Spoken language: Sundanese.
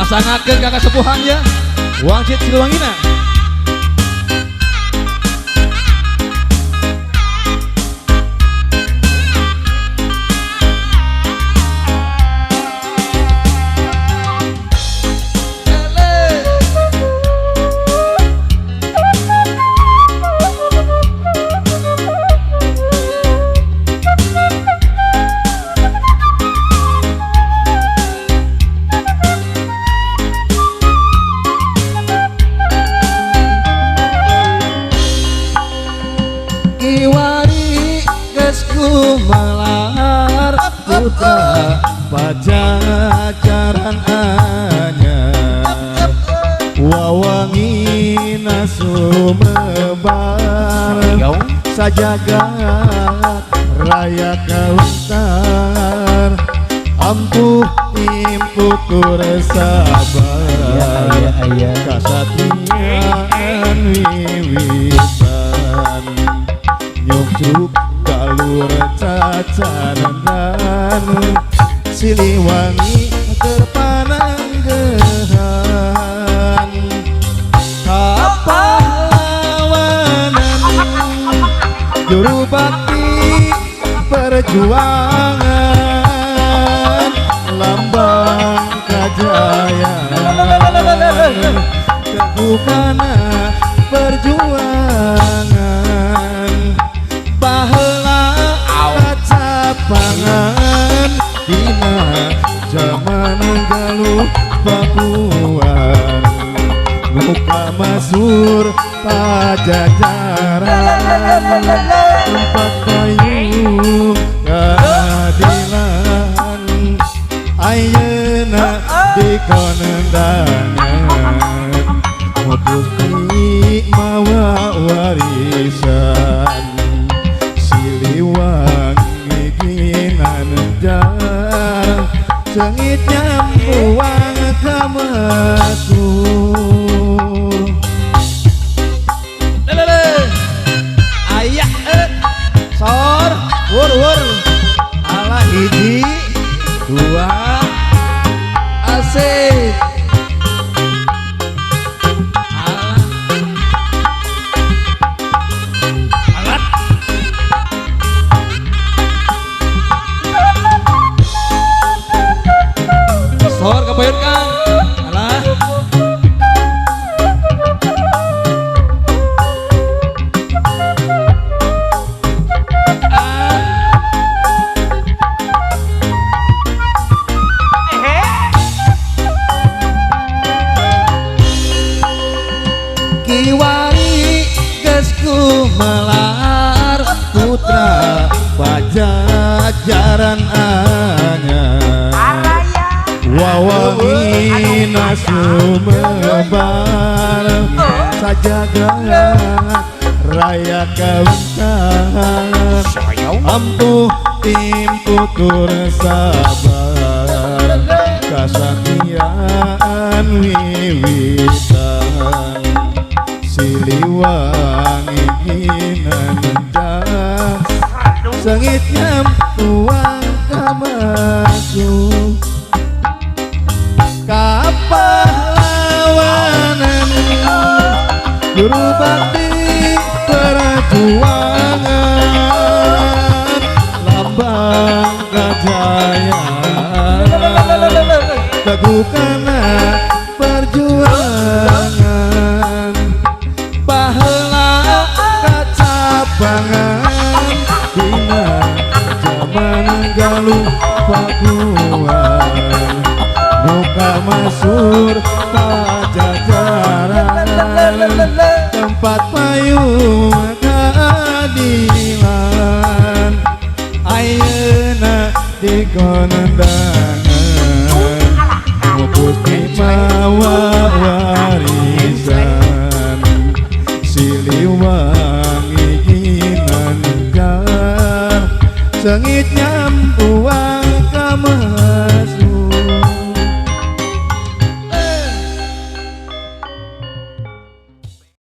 Pasangakeun ka kasepuhan ya. Wangsit Siliwangina. Kiwari geus gumelar putra Pajajaran anyar, wawangina sumebar sajagat raya kawentar, ampuh timputur sabar kasatriaan wiwitan, nyungcruk galur cacaran Siliwangi terpananggehan, kapahlawanan juru bakti perjuangan, lambang kajayaan teguhana perjuangan, baheula kacapangan dina jaman Galuh Pakuan, muka masur Pajajaran tempat payung keadilan, ayeuna dikondangan mutus mawa warisan Siliwangi ginanjar sengit nyambuang kamasur. Lele ayah sor wur wur ala hiji dua asik ala alat sor kebayun Kang alah Kiwari geus gumelar putra Pajajaran anyar, wawangina sumebar sajagat raya kawentar, ampuh timputur sabar kasaktian wiwitan Siliwangi ginanjar sengit nyampuang kamasuk, kapahlawanan juru bakti perjuangan, lambang kajayaan teguhana perjuangan, baheula kacapangan dina jaman Galuh Pakuan, muka masur Pajajaran tempat payung keadilan, ayeuna dikondangan mupus mawa warisan Siliwangi ginanjar sengit.